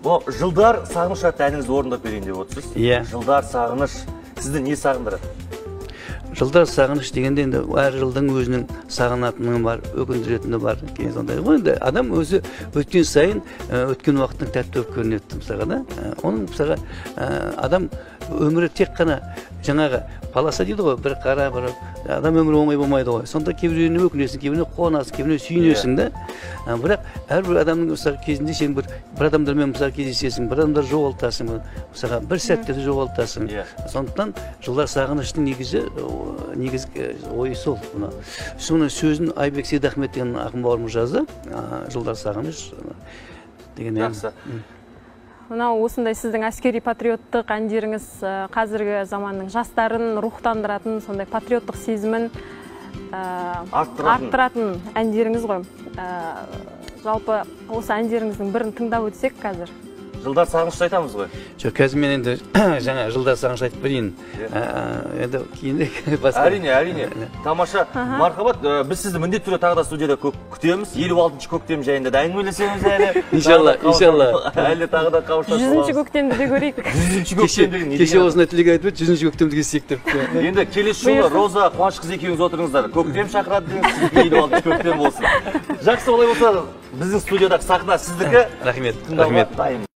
Бұл «Жылдар сағыныш» атты әніңізді орындап берейін деп отырсыз. Иә. «Жылдар сағыныш» сізді не сағындырады? Жылдар сағыныш дегенде, енді әр жылдың өзінің сағынатыны бар, өкіндіретіні бар. Кейін сондай ғой, енді адам өзі өткен сайын өткен уақыттың тәтті болып көрінеді, мысалға, да. Оның, мысалға, адам өмірі тек қана жаңағы полоса дейді ғой, бір қара, бір адам өмірі оңай болмайды ғой. Сонда кейбіреуіне өкінесің, кейбіреуіне қуанасың, кейбіреуіне сүйінесің да. Бірақ әрбір адамның, мысалы, кезінде сен бір адамдармен, мысалы, кездесесің, бір адамдар жоғалтасың, мысалға, бір сәттерді жоғалтасың. Сондықтан «Жылдар сағыныштың» негізгі ойы сол. Мына соның сөзін Айбек Сейдахмет деген ақын бауырымыз жазды. «Жылдар сағыныш» деген ән. Жақсы. Мынау осындай сіздің әскери патриоттық әндеріңіз, қазіргі заманның жастарын рухтандыратын, сондай патриоттық сезімін арттыратын. Арттыратын әндеріңіз ғой. Жалпы осы әндеріңіздің бірін тыңдап өтсек қазір. «Жылдар сағынышты» айтамыз ғой. Жоқ, қазір мен енді жаңа «Жылдар сағыныш» айтып берейін. Енді кейінірек басқа. Әрине, тамаша, мархабат. Біз сізді міндетті түрде тағы да студияда көп күтеміз. 56-шы көктем жайында да әңгімелесеміз әлі. Иншалла, Тағы да иншалла. Әлі тағы да қауышатын 100-ші боламыз. көктемді де көрейік. 100-ші Кеше, көктем деген не кеше деген? Осындай тілек айтып еді, 100-ші көктемді кездесейік деп. Енді келесі жолы Роза Қуанышқызы екеуіңіз отырыңыздар. Көктем шақырады деген, сіздікі 56-шы көктем болсын. Жақсы, олай болса, біздің студиядағы сахна сіздікі. Рахмет, Тыңдауға рахмет. дайын.